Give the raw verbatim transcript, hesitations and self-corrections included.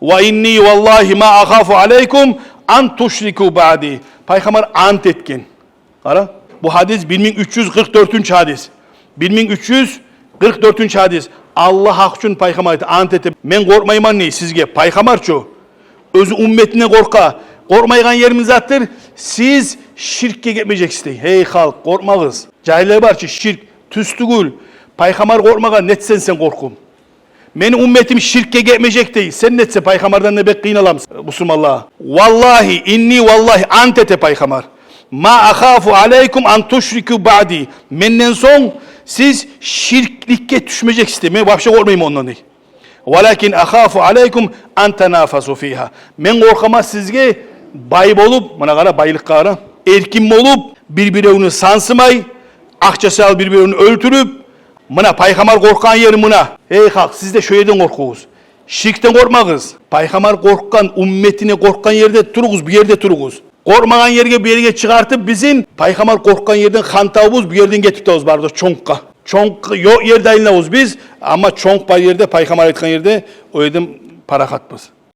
Ва инни валлагьи ма ахафу алайкум ан тушрику баъди. Пайхаммар ант этген. Къара, бу гьадис бир минг уьч юз къыркъ дёртюнчю гьадис. Бир минг уьч юз къыркъ дёртюнчю гьадис. Аллагь гьакъ учун пайхаммар айта, ант этип, мен къоркъмайман дей сизге. Пайхаммар чу оьзю умметинден къоркъа. Къоркъмайгъан ерим затдыр, сиз ширкге гетмежексиз дей. Гьей халкъ, къоркъмагъыз. Жагьиллер бар чы, ширк тюз тюгюл. Пайхаммар къоркъмагъан, нетсен сен къоркъуп? Мени умметим ширкге гетмежек дей. Сен нетсе, пайхаммардан да бек къыйналамыз бусурманлар. Валлагьи, инни валлагьи, ант эте пайхаммар. Ма ахафу алайкум ан тушрику баъди. Менден сонг сиз ширкликге тюшмежексиз дей. Мен вообще къоркъмайман ондан дей. Валакин ахафу алайкум ан танафасу фигьа. Мен къоркъаман сизге бай болуп, муна къара, байлыкъгъа къара, эркин болуп, бир-биревню сансымай, акъчасы алып бир-биревню оьлтюрюп, муна пайхаммар къоркъгъан ери муна. Гьей халкъ, сиз де шо ерден къоркъугъуз. Ширкден къоркъмагъыз. Пайхаммар къоркъгъан, умметине къоркъгъан ерде туругъуз, бу ерде туругъуз. Къоркъмагъан ерге, бу ерге чыгъартып бизин, пайхаммар къоркъгъан ерден хантавубуз, бу ерден гетип тавуз бары да чонкъгъа. Чонкъ ёкъ ерде айланабыз биз, амма чонкъ бар ерде, пайхаммар айтгъан ерде, о ерден парахатбыз.